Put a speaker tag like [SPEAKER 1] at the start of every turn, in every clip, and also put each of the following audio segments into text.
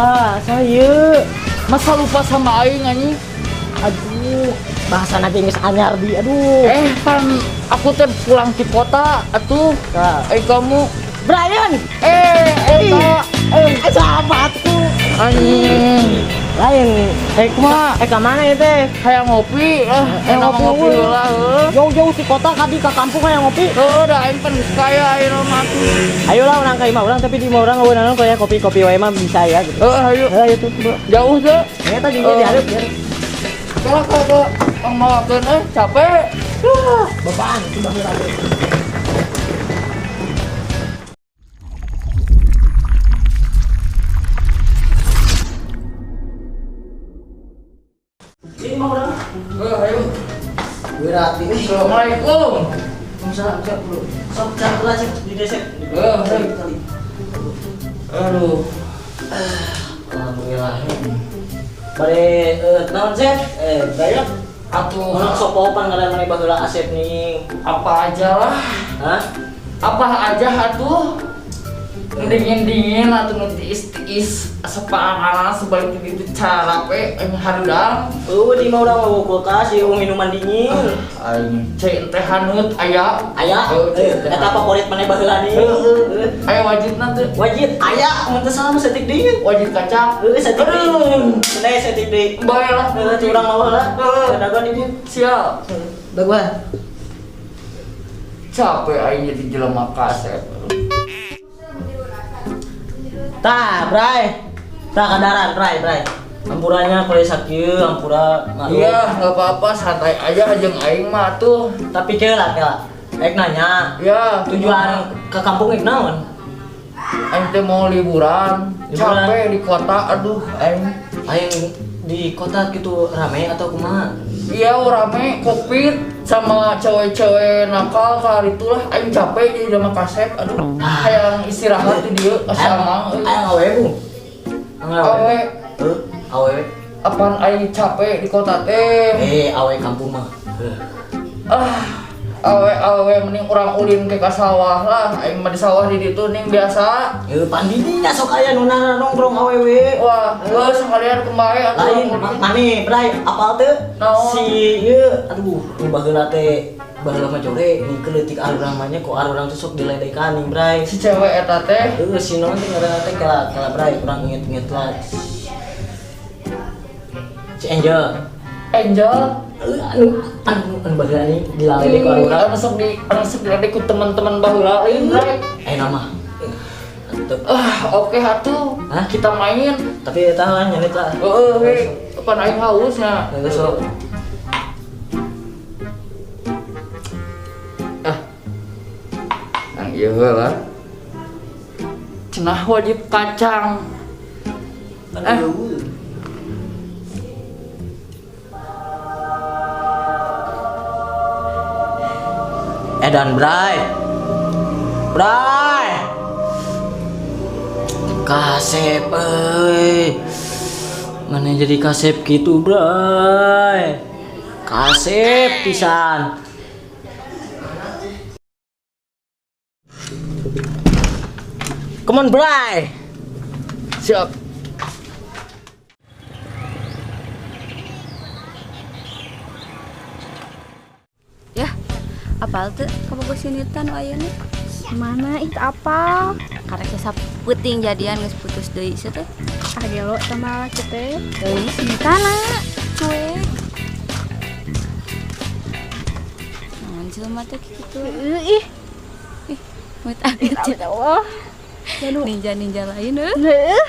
[SPEAKER 1] Kela, saya.
[SPEAKER 2] Masa lupa sama aing anjing?
[SPEAKER 1] Aduh, bahasa nanti geus anyar di. Aduh.
[SPEAKER 2] Eh, pan aku teh pulang di kota atuh.
[SPEAKER 1] Tah.
[SPEAKER 2] Eh kamu
[SPEAKER 1] Brian.
[SPEAKER 2] eh eta
[SPEAKER 1] Eh, sahabatku.
[SPEAKER 2] Anjing.
[SPEAKER 1] Lain,
[SPEAKER 2] Eh kumaha?
[SPEAKER 1] eh ka mana ya teh?
[SPEAKER 2] Hayang ngopi, ah,
[SPEAKER 1] Eh,
[SPEAKER 2] enak
[SPEAKER 1] ngopi
[SPEAKER 2] ngopi
[SPEAKER 1] we.
[SPEAKER 2] heula heuh.
[SPEAKER 1] Jauh-jauh di kota kadi ka kampung hayang ngopi.
[SPEAKER 2] Heuh, da aing pan geus kaya ayeuna mah atuh.
[SPEAKER 1] Ayolah urang ka imah urang tapi di imah urang eueuh naon kayak kopi-kopi wae mah bisa ya gitu.
[SPEAKER 2] Heuh, ayo.
[SPEAKER 1] Heuh, ayo tuh, bro.
[SPEAKER 2] Jauh teh.
[SPEAKER 1] Eta di dieu dihareup ya.
[SPEAKER 2] Kala kala pang mawakeun euy, capek.
[SPEAKER 1] Bapaan, sudah heula. Ini mah urang.
[SPEAKER 2] Heuh, ayo.
[SPEAKER 1] Berarti
[SPEAKER 2] Assalamualaikum.
[SPEAKER 1] Misalnya, bisa bro. Sok cari lah cek di desa.
[SPEAKER 2] Eh, hei. Aduh.
[SPEAKER 1] Alhamdulillah. Bade naon Sep? Eh, Brian.
[SPEAKER 2] Atuh
[SPEAKER 1] Orang sok popan ngaran maneh baheula Asep nih.
[SPEAKER 2] apa aja lah.
[SPEAKER 1] Hah?
[SPEAKER 2] Apa aja atuh. Dingin-dingin atau nu tiis-tiis sepanganan sebalik itu cara we aing harudang.
[SPEAKER 1] Oh, di mah urang mau kulkas ieu minuman dingin.
[SPEAKER 2] Aing cai teh haneut aya.
[SPEAKER 1] Aya,
[SPEAKER 2] Heuh, cai teh
[SPEAKER 1] eta
[SPEAKER 2] haneut.
[SPEAKER 1] favorit maneh baheula nih.
[SPEAKER 2] Heuh, aya wajibna teh.
[SPEAKER 1] Wajib aya mun teu salah mah setik dingin.
[SPEAKER 2] Wajib kacang.
[SPEAKER 1] Heuh, setik
[SPEAKER 2] Aduh.
[SPEAKER 1] deui. Cenah setik deui.
[SPEAKER 2] Bae lah.
[SPEAKER 1] Heuh, curang mah heula.
[SPEAKER 2] Heuh.
[SPEAKER 1] Dagoan di dieu.
[SPEAKER 2] Siap.
[SPEAKER 1] Dagoan.
[SPEAKER 2] Capek aing jadi jelema kasep.
[SPEAKER 1] Tah, Bray. Tah kadaran, Bray, Bray. Ampurannya kalau sakieu, ampura maklum.
[SPEAKER 2] Iya, nggak apa-apa, santai aja jeung aing mah tuh.
[SPEAKER 1] Tapi kela, kela. Aing nanya,
[SPEAKER 2] Ya,
[SPEAKER 1] tujuan ke kampung aing naon?
[SPEAKER 2] Aing teh mau liburan.
[SPEAKER 1] Liburan.
[SPEAKER 2] Capek di kota, aduh aing.
[SPEAKER 1] Aing di kota gitu rame atau kumaha?
[SPEAKER 2] Iya, rame covid sama cewek-cewek nakal kali itulah aing capek jadi sama kasep, aduh. Hayang istirahat di dieu asa amang euy.
[SPEAKER 1] Aing awewe, Bu. Aing
[SPEAKER 2] Awe,
[SPEAKER 1] Heuh, awewe.
[SPEAKER 2] apaan aing capek di kota teh.
[SPEAKER 1] Eh, awewe kampung mah. Heuh.
[SPEAKER 2] Ah, awe-awe mending urang ulin ke ka sawah lah. Aing mah di sawah di ditu ning biasa.
[SPEAKER 1] Heuh, pandidinya sok aya nu nongkrong awewe.
[SPEAKER 2] Wah, heuh sekalian kembali atuh
[SPEAKER 1] Lain
[SPEAKER 2] urang ulin.
[SPEAKER 1] maneh, Bray, apal teu?
[SPEAKER 2] Naon?
[SPEAKER 1] Si ieu, aduh, nu baheula teh baheula mah jore, ni keleutik arurang mah nya ku arurang teh sok diledekan nih, Bray.
[SPEAKER 2] Si cewek eta teh
[SPEAKER 1] Heuh, si naon teh ngaranna teh kala kala Bray, kurang inget-inget lah. Si Angel.
[SPEAKER 2] Angel.
[SPEAKER 1] Heuh, anu anu anu baheula nih dilalede ku arurang.
[SPEAKER 2] Anu sok diledek ku teman-teman baheula lain, Bray.
[SPEAKER 1] Eh nama. Antep.
[SPEAKER 2] Ah, oke atuh.
[SPEAKER 1] Hah?
[SPEAKER 2] Kita main.
[SPEAKER 1] Tapi eta lah nyanit lah.
[SPEAKER 2] Heeh, hei. Pan aing haus nya.
[SPEAKER 1] Heuh, sok.
[SPEAKER 2] Ah. Nang ieu heula. Cenah wajib kacang. Eh.
[SPEAKER 1] Edan Bray. Bray. Kasep euy. Mana jadi kasep gitu, Bray. Kasep pisan. Come on, Bray.
[SPEAKER 2] Siap.
[SPEAKER 3] Ya, apal tuh kamu gue sinitan ayeuna.
[SPEAKER 4] Mana itu apa?
[SPEAKER 3] Karek sesa peuting jadian geus putus deui sia teh.
[SPEAKER 4] Ah gelo sama kita.
[SPEAKER 3] Euy sinitana cuek. Naon jelema teh kitu.
[SPEAKER 4] Ih,
[SPEAKER 3] Ih, moet amit
[SPEAKER 4] ya Allah.
[SPEAKER 3] Ninja-ninja lain euy.
[SPEAKER 4] Heeh.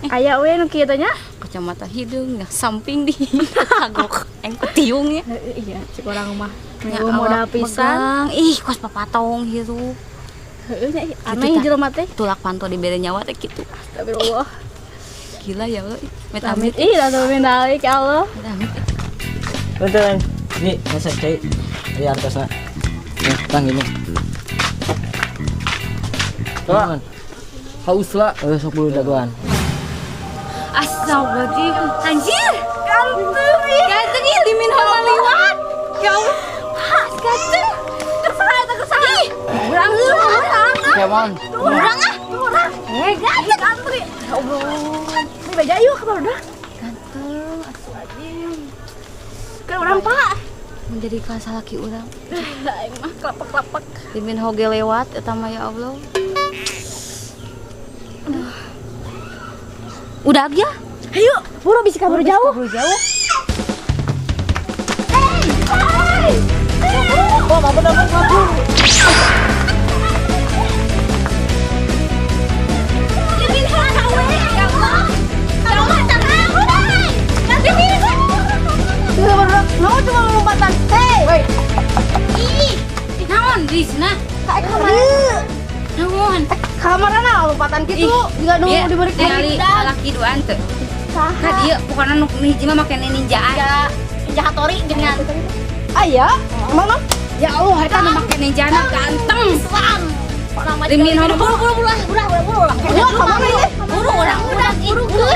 [SPEAKER 4] Aya we nu kieu teh nya.
[SPEAKER 3] Kacamata hidung nah samping di kagok aing petiung ya.
[SPEAKER 4] Heeh, iya, cik orang mah.
[SPEAKER 3] Nya
[SPEAKER 4] Minggu modal
[SPEAKER 3] awak
[SPEAKER 4] pisan.
[SPEAKER 3] megang. Ih, kos papatong hirup.
[SPEAKER 4] Heeh nya ih,
[SPEAKER 3] Gitu
[SPEAKER 4] aneh
[SPEAKER 3] tah.
[SPEAKER 4] jelema teh.
[SPEAKER 3] Tulak panto dibere nyawa teh kitu.
[SPEAKER 4] Astagfirullah.
[SPEAKER 3] Gila ya Allah. Amit
[SPEAKER 4] Amit
[SPEAKER 3] amit.
[SPEAKER 4] ih, lalu balik ya Allah.
[SPEAKER 3] Amit.
[SPEAKER 1] Bentar. Ini kasep cai. Iya artosna. Nih, tang ini.
[SPEAKER 2] Lah. Haus lah.
[SPEAKER 1] Eh, sok bulu dagoan.
[SPEAKER 3] Astagfirullahaladzim. Anjir. Ganteng. Ganteng ih limin hama liwat. Ya Allah. Hah, ganteng.
[SPEAKER 4] Kesaha eta kesaha.
[SPEAKER 3] Ih, urang heula.
[SPEAKER 2] Kemon.
[SPEAKER 3] Urang ah. Urang. Eh, ganteng ganteng. Ya Allah. Ini beja yuk ka barudak.
[SPEAKER 4] Ganteng atuh anjing.
[SPEAKER 3] Ke urang, Pak.
[SPEAKER 4] Menjadi salaki urang.
[SPEAKER 3] Aing mah kelapak-kelapak.
[SPEAKER 4] Lee Min Ho ge lewat eta mah, ya Allah. Aduh. Udah ya?
[SPEAKER 3] Ayo, buru bisa kabur jauh.
[SPEAKER 4] Kabur jauh.
[SPEAKER 3] Hey!
[SPEAKER 1] Oh, apa dapat kabur?
[SPEAKER 3] Lee Min Ho kawe. Ya Allah. Ya Allah, jangan. Lee Min Ho.
[SPEAKER 4] Naon cuma lompatan? Hei.
[SPEAKER 3] Ih,
[SPEAKER 4] Naon di sana?
[SPEAKER 3] kayak kamar.
[SPEAKER 4] Naon?
[SPEAKER 3] Kamarana lompatan gitu, juga nu diberi
[SPEAKER 4] Ningali lalaki duaan teu. Ka dieu pokona nu hiji mah make ninjaan.
[SPEAKER 3] Ya, ninja Hattori dengan Aya, mana?
[SPEAKER 4] Ya Allah, eta nu make ninjana ganteng.
[SPEAKER 3] Islam.
[SPEAKER 4] Lee Min Ho.
[SPEAKER 3] Buru buru buru buru buru buru orang.
[SPEAKER 4] Buru,
[SPEAKER 3] Buru orang udah buru.